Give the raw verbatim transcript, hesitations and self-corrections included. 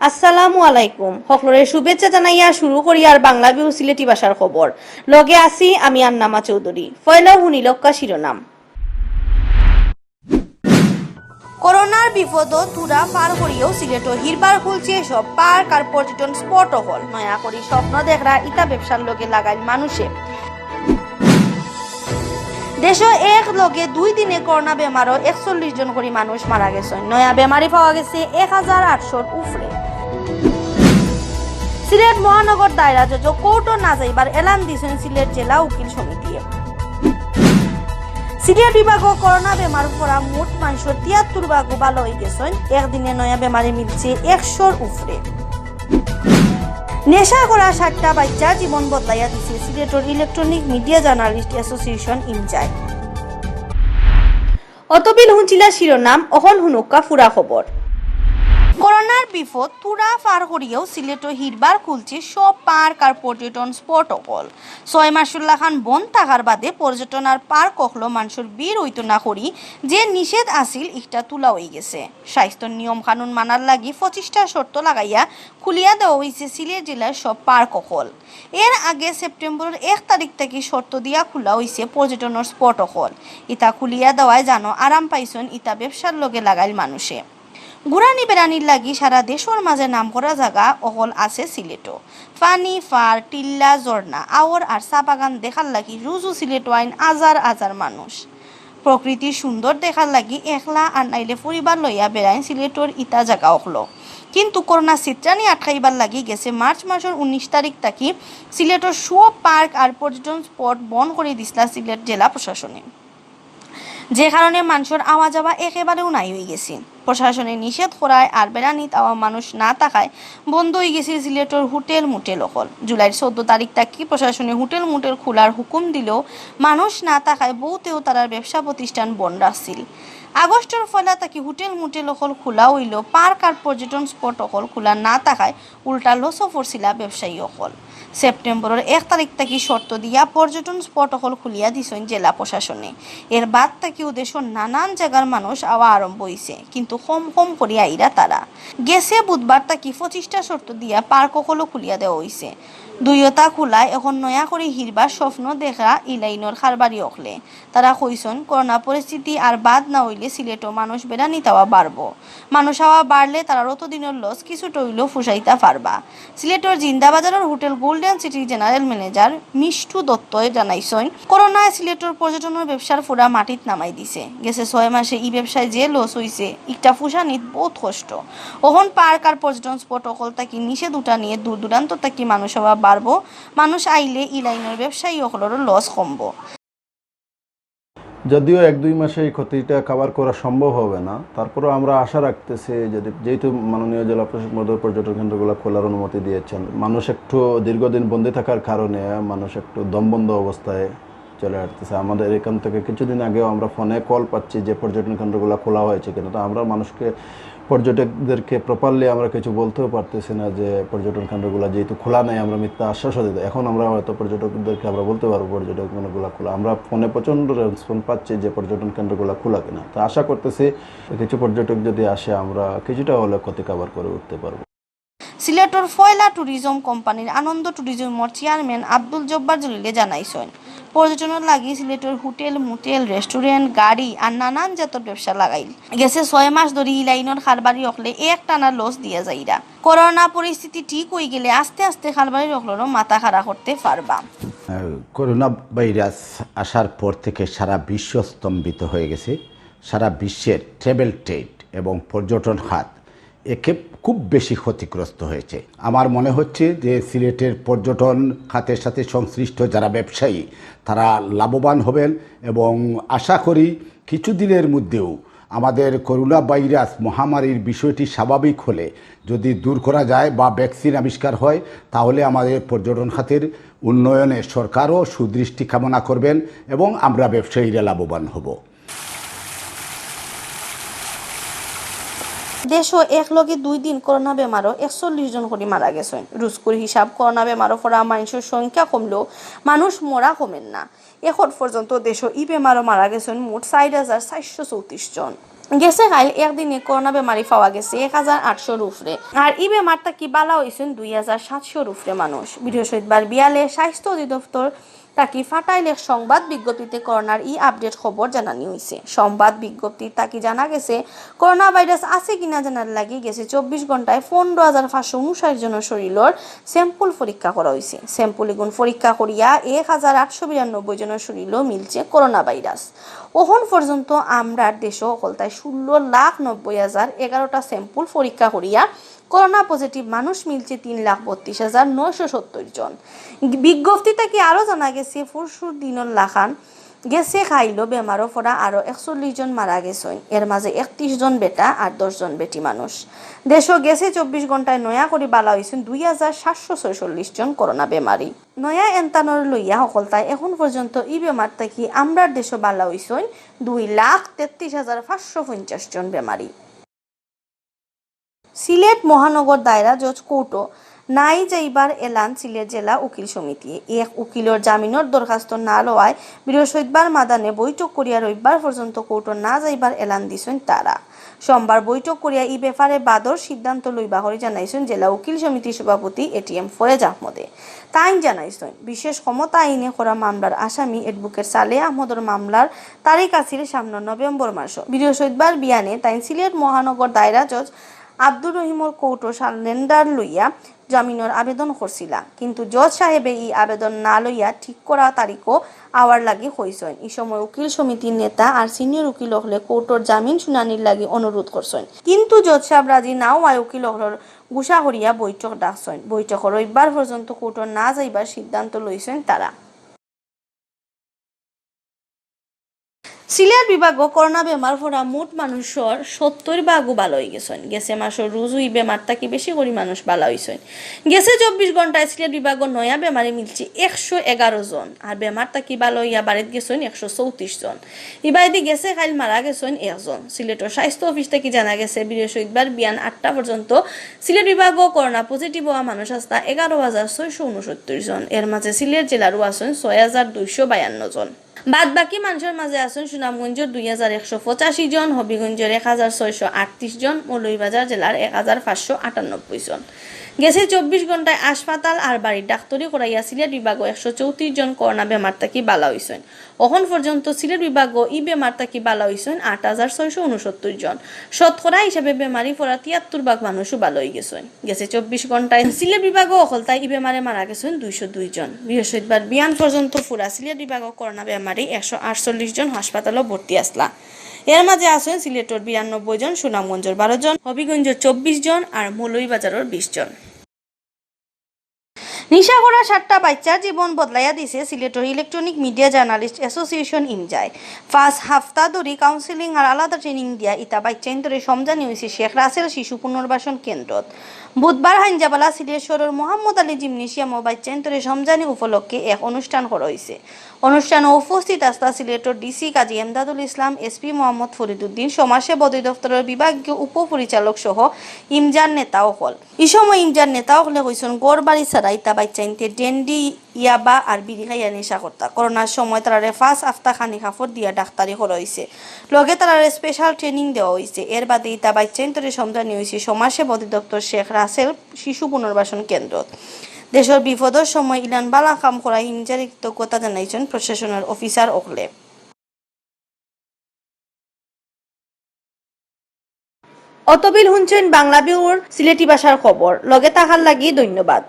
আসসালামু আলাইকুম। হকলরে শুভেচ্ছা জানাইয়া শুরু করিয়ার বাংলা ভিউ সিলেটি ভাষার খবর। লগে আছি আমি আন্নামা চৌধুরী। পয়লা হুনিলউক্কা শিরোনাম। করোনার বিপদো তুরা পার করিয়াও সিলেটো হিরবার খুলছে সব পার্ক আর পর্যটন স্পট অকল। নয়া করি স্বপ্ন দেখরা ইতা ব্যবসার লগে লাগাইল মানুষে। দেশো এক লগে দুই দিনে করোনা বেমারো একচল্লিশ জন করি মানুষ মারা গেছইন। নয়া বেমারি পাওয়া গেছে এক হাজার আটশোর উপরে। সিলেট মহানগর দায়রা জজ কোর্টো না যাইবার এলান দিছইন সিলেট জেলা উকিল সমিতিয়ে। সিলেট বিভাগো করোনা বেমার পড়া মোট মানষর তিয়াত্তর ভাগো ভালা অই গেছইন। একদিনে নয়া বেমারি মিলছে একশোর উপরে। নেশা করা সাতটা বাইচ্চার জীবন বদলাইয়া দিছে সিলেটর ইলেকট্রনিক মিডিয়া জার্নালিস্ট অ্যাসোসিয়েশন, ইমজায়। অতবিল হুনছিলা শিরোনাম, অখন হুনুক্কা ফুরা খবর। করোনার বিপদ তুরা পার করিয়াও সিলেটো হিরবার খুলছে সব পার্ক আর পর্যটন স্পট অকল। ছয় মাসর লাখান বন্ধ থাকার বাদে পর্যটন আর পার্ক অকলো মানষর ভিড় অইতো না করি যে নিষেধ আছিল ইকটা তুলা অই গেছে। স্বাস্থ্যর নিয়ম কানুন মানার লাগি পঁচিশটা শর্ত লাগাইয়া খুলিয়া দেওয়া অইছে সিলেট জেলার সব পার্ক অকল। এর আগে সেপ্টেম্বরর এক তারিখ থাকি শর্ত দিয়া খুলা অইছে পর্যটনর স্পট অকল। ইতা খুলিয়া দেওয়ায় জানো আরাম পাইছইন ইতা ব্যবসার লগে লাগাইল মানুষে। ঘুরানি বেড়ানির লাগি সারা দেশর মাঝে নামকরা জাগা অকল আছে সিলেটো। পানি, পার, টিল্লা, ঝর্ণা, আওর আর চা বাগান দেখার লাগি রুজু সিলেটো আইন হাজার হাজার মানুষ। প্রকৃতির সুন্দর দেখার লাগি একলা আর নাইলে পরিবার লইয়া বেড়াইন সিলেটর ইতা জাগা অকলো। কিন্তু করোনা ছিতরানি আটকাইবার লাগি গেছে মার্চ মাসর উনিশ তারিখ থাকি সিলেটর সব পার্ক আর পর্যটন স্পট বন্ধ করি দিছলা সিলেট জেলা প্রশাসনে, যে কারণে মানষর আওয়া যাওয়া একেবারেউ নাই অই গেছে। প্রশাসনে নিষেধ করায় আর বেড়ানিত আওয়া মানুষ না থাকায় বন্ধ অই গেছে সিলেটর হোটেল মোটেল অকল। জুলাইর চৌদ্দ তারিখ থাকি প্রশাসনে হোটেল মোটেল খোলার হুকুম দিলেও মানুষ না থাকায় বহুতেউ তারার ব্যবসা প্রতিষ্ঠান বন্ধ রাখছিল। আগস্টর পয়লা থাকি হোটেল মোটেল অকল খোলা অইলেও পার্ক আর পর্যটন স্পট অকল খোলা না থাকায় উল্টা লসো পড়ছিলা ব্যবসায়ী অকল। সেপ্টেম্বরর এক তারিখ থাকি শর্ত দিয়া পর্যটন স্পট অকল খুলিয়া দিছইন জেলা প্রশাসনে। এর বাদ থাকিও দেশর নানান জাগার মানুষ আওয়া আরম্ভ অইছে, কিন্তু কম কম করি আইরা তারা। গেছে বুধবার থাকি পঁচিশটা শর্ত দিয়া পার্ক অকলও খুলিয়া দেওয়া অইছে। দুইওটা খোলায় এখন নয়া করি হিরবার স্বপ্ন দেখা ইলাইনর কারবারি অকলে। তারা কইছইন, করোনা পরিস্থিতি আর বাদ না অইলে সিলেটো মানুষ বেড়ানিত আওয়া বাড়বো। মানুষ আওয়া বাড়লে তারার অতদিনর লস কিছুটা অইলেও ফুষাইতা পারবা। সিলেটর জিন্দাবাজারর হোটেল গোল্ডেন সিটির জেনারেল ম্যানেজার মিষ্টু দত্তয় জানাইছইন, করোনায় সিলেটর পর্যটনর ব্যবসার ফুরা মাটিত নামাই দিছে। গেছে ছয় মাসে ই ব্যবসায় যে লস অইছে, ইকটা ফুষানিত বউত কষ্ট। অখন পার্ক আর পর্যটন স্পট অকল থাকি নিষেধ উঠানিয়ে দূর দূরান্ত থাকি মানুষ আওয়া বাড়বো। মানুষ আইলে ইলাইনর ব্যবসায়ী অকলরও লস কমবো। যদিও এক দুই মাসে এই ক্ষতিটা কাভার করা সম্ভব হবে না, তারপরেও আমরা আশা রাখতেছি, যদি, যেহেতু মাননীয় জেলা প্রশাসক মহোদয় পর্যটন কেন্দ্রগুলো খোলার অনুমতি দিয়েছেন, মানুষ একটু দীর্ঘদিন বন্দী থাকার কারণে মানুষ একটু দমবন্ধ অবস্থায় চলে আসতেছে। আমাদের এখান থেকে কিছুদিন আগেও আমরা ফোনে কল পাচ্ছি যে পর্যটন কেন্দ্রগুলো খোলা হয়েছে কিনা। তো আমরা মানুষকে, পর্যটকদেরকে প্রপারলি আমরা কিছু বলতেও পারতেছি না যে পর্যটন কেন্দ্রগুলো যেহেতু খোলা নাই, আমরা মিথ্যা আশ্বাসও দিতে। এখন আমরা হয়তো পর্যটকদেরকে আমরা বলতে পারবো পর্যটন কেন্দ্রগুলো খোলা। আমরা ফোনে প্রচণ্ড রেসপন্স পাচ্ছি যে পর্যটন কেন্দ্রগুলো খোলা কিনা। তো আশা করতেছি কিছু পর্যটক যদি আসে, আমরা কিছুটা হলেও ক্ষতি কাভার করে উঠতে পারবো। সিলেটর ফয়লা ট্যুরিজম কোম্পানির আনন্দ ট্যুরিজমর চেয়ারম্যান আব্দুল জব্বার জলিলে জানাইছইন, পর্যটনর লাগি সিলেটর হোটেল, মোটেল, রেস্টুরেন্ট, গাড়ি আর নানান জাতর ব্যবসা লাগাইল। গেছে ছয় মাস ধরি ইলাইনর কারবারি অকলে এক টানা লস দিয়া যাইরা। করোনা পরিস্থিতি ঠিক অই গেলে আস্তে আস্তে কারবারি অকলরও মাথা খাড়া করতে পারবা। করোনা ভাইরাস আসার পর থেকে সারা বিশ্ব স্তম্ভিত হয়ে গেছে। সারা বিশ্বের ট্রাভেল ট্রেড এবং পর্যটন খাত একে খুব বেশি ক্ষতিগ্রস্ত হয়েছে। আমার মনে হচ্ছে যে সিলেটের পর্যটন খাতের সাথে সংশ্লিষ্ট যারা ব্যবসায়ী, তারা লাভবান হবেন এবং আশা করি কিছুদিনের মধ্যেও আমাদের করোনা ভাইরাস মহামারীর বিষয়টি স্বাভাবিক হলে, যদি দূর করা যায় বা ভ্যাকসিন আবিষ্কার হয়, তাহলে আমাদের পর্যটন খাতের উন্নয়নে সরকারও সুদৃষ্টি কামনা করবেন এবং আমরা ব্যবসায়ীরা লাভবান হব। দেশো এক লগে দুই দিন করোনা বেমারো একচল্লিশ জন করি মারা গেছইন। রুজকুর হিসাব করোনা বেমারো পড়া মানষর সংখ্যা কমলেও মানুষ মরা কমের না। এখন পর্যন্ত দেশো ই বেমারো মারা গেছইন মোট চাইর হাজার চাইরশো চৌত্রিশ জন। গেছে কাইল একদিনে করোনা বেমারি পাওয়া গেছে এক হাজার আটশোর উপরে। আর ই বেমার থাকি বালা অইছইন দুই হাজার সাতশোর উপরে মানুষ। বৃহস্পতিবার বিয়ালে স্বাস্থ্য অধিদপ্তর থাকি ফাটাইল এক সংবাদ বিজ্ঞপ্তিতে করোনার ই update খবর জানানি অইছে। সংবাদ বিজ্ঞপ্তি থাকি জানা গেছে, করোনা ভাইরাস আছে কিনা জানার লাগি গেছে চব্বিশ ঘন্টায় পনেরো হাজার পাঁচশো উনষাট জনর শরীরর sample পরীক্ষা করা অইছে। Sample ইগুন পরীক্ষা করিয়া এক হাজার আটশো বিরানব্বই জনর শরীরো মিলছে করোনা ভাইরাস। অখন পর্যন্ত আমরার দেশো অকলতায় ষোলো লাখ নব্বই হাজার এগারোটা sample পরীক্ষা করিয়া করোনা positive মানুষ মিলছে তিন লাখ বত্রিশ হাজার নয়শো সত্তর জন। বিজ্ঞপ্তি থাকি আরও জানা গেছে, পরশুর দিনর লাখান গেছে কাইলো বেমারো পড়া আরও একচল্লিশ জন মারা গেছইন। এর মাঝে একত্রিশ জন বেটা আর দশ জন বেটি মানুষ। দেশো গেছে চব্বিশ ঘন্টায় নয়া করি বালা অইছইন দুই হাজার সাতশো ছয়চল্লিশ জন করোনা বেমারি। নয়া এন্তানর লইয়া অকলতায় এখন পর্যন্ত ই বেমার থাকি আমরার দেশো বালা অইছইন দুই লাখ তেত্রিশ হাজার পাঁচশো পঞ্চাশ জন বেমারি। সিলেট মহানগর দায়রা জজ কোর্টো নাই যাইবার এলান সিলেট জেলা উকিল সমিতিয়ে। এক উকিলর জামিনর দরখাস্ত না লওয়ায় বৃহস্পতিবার মাদানে বৈঠক করিয়া রবিবার পর্যন্ত কোর্টো না যাইবার এলান দিছইন তারা। সোমবার বৈঠক করিয়া ই ব্যাপারে বাদর সিদ্ধান্ত লইবা করি জানাইছইন জেলা উকিল সমিতির সভাপতি এটিএম ফয়েজ আহমদে। তাইন জানাইছইন, বিশেষ ক্ষমতা আইনে করা মামলার আসামি অ্যাডভোকেট সালেহ আহমদর মামলার তারিখ আছিল সামনে নভেম্বর মাসো। বৃহস্পতিবার বিয়ানে তাইন সিলেট মহানগর দায়রা জজ আব্দুর রহিমর কোর্টো সালেন্ডার লইয়া জামিনর আবেদন করছিলা, কিন্তু জজ সাহেবে ই আবেদন না লইয়া ঠিক করা তারিখো আওয়ার লাগি কইছইন। ই সময় উকিল সমিতির নেতা আর সিনিয়র উকিল অকলে কোর্টর জামিন শুনানির লাগি অনুরোধ করছইন, কিন্তু জজ সাহেব রাজি না অওয়ায় উকিল অকলর গুসা করিয়া বৈঠক ডাকছইন। বৈঠকো রবিবার পর্যন্ত কোর্টো না যাইবার সিদ্ধান্ত লইছইন তারা। সিলেট বিভাগো করোনা বেমার পড়া মোট মানুষর সত্তর ভাগও বালা অইগেছইন। গেছে মাসর রুজু ই বেমার থাকি বেশি করি মানুষ বালা অইছইন। গেছে চব্বিশ ঘন্টায় সিলেট বিভাগো নয়া বেমারি মিলছে একশো এগারো জন, আর বেমার থাকি বালা অইয়া বাড়িত গেছইন একশো চৌত্রিশ জন। ইবায়দি গেছে কাইল মারা গেছইন একজন। সিলেটর স্বাস্থ্য অফিস থাকি জানা গেছে, বৃহস্পতিবার বিয়ান আটটা পর্যন্ত সিলেট বিভাগো করোনা positive অওয়া মানুষ আছলা এগারো হাজার ছয়শো উনসত্তর জন। এর মাঝে সিলেট জেলারও আছইন ছয় হাজার দুইশো বায়ান্ন জন। বাদ বাকি মানষর মাঝে আছইন সুনামগঞ্জর দুই হাজার একশো পঁচাশি জন, হবিগঞ্জর এক হাজার ছয়শো আটত্রিশ জন, মৌলভীবাজার জেলার এক হাজার পাঁচশো আটানব্বই জন। গেছে চব্বিশ ঘন্টায় হাসপাতাল আর বাড়ির ডাক্তরি করাইয়া সিলেট বিভাগো একশো চৌত্রিশ জন করোনা বেমার থাকি বালা অইছইন। অখন পর্যন্ত সিলেট বিভাগো ই বেমার থাকি বালা অইছইন আট হাজার ছয়শো উনসত্তর জন। শতকরা হিসাবে বেমারি পড়া তিয়াত্তর ভাগ মানুষও বালা অইগেছইন। গেছে চব্বিশ ঘন্টায় সিলেট বিভাগো অকলতায় ই বেমারে মারা গেছইন দুইশো দুই জন। বৃহস্পতিবার বিয়ান পর্যন্ত পুরা সিলেট বিভাগো করোনা বেমারি একশো আটচল্লিশ জন হাসপাতালো ভর্তি আছলা। এর মাঝে আছইন সিলেটর বিরানব্বই জন, সুনামগঞ্জর বারো জন, হবিগঞ্জর চব্বিশ জন আর মৌলভীবাজারর বিশ জন। নিশা করা সাতটা বাইচ্চার জীবন বদলাইয়া দিছে সিলেটর Electronic Media Journalist Association, ইমজায়। পাঁচ হাপ্তা ধরি counselling আর আলাদা training দিয়া ইতা বাইচ্চাইন্তরে সমঝানি অইছে শেখ রাসেল শিশু পুনর্বাসন কেন্দ্রত। বুধবার হাইঞ্জাবালা সিলেট শহরর মোহাম্মদ আলী জিমনেশিয়ামো বাইচ্চাইন্তরে সমঝানি উপলক্ষে এক অনুষ্ঠান করা অইছে। অনুষ্ঠানো উপস্থিত আছলা সিলেটর ডিসি কাজী এমদাদুল ইসলাম, এসপি মোহাম্মদ ফরিদুদ্দিন, সমাজসেবা অধিদপ্তরর বিভাগীয় উপপরিচালক সহ ইমজার নেতা অকল। ই সময় ইমজার নেতা অকলে কইছইন, ঘর বাড়ি ছাড়া ইতা বাইচ্চাইন্তে ডেন্ডি, ইয়াবা আর বিড়ি খাইয়া নেশা করতা। করোনার সময় তারারে পাঁচ হাপ্তা খানি কাপড় দিয়া ডাক্তারি করা অইছে, লগে তারারে special training দেওয়া অইছে। এর বাদে ইতা বাইচ্চাইন্তরে সমঝানি অইছে সমাজসেবা অধিদপ্তর শেখ রাসেল শিশু পুনর্বাসন কেন্দ্রত। দেশর বিপদর সময় ইলান বালা কাম করা ইমজারে কৃতজ্ঞতা জানাইছইন প্রশাসনর অফিসার অকলে। অতবিল হুনছইন বাংলা বিউর সিলেটি ভাষার খবর। লগে থাকার লাগি ধন্যবাদ।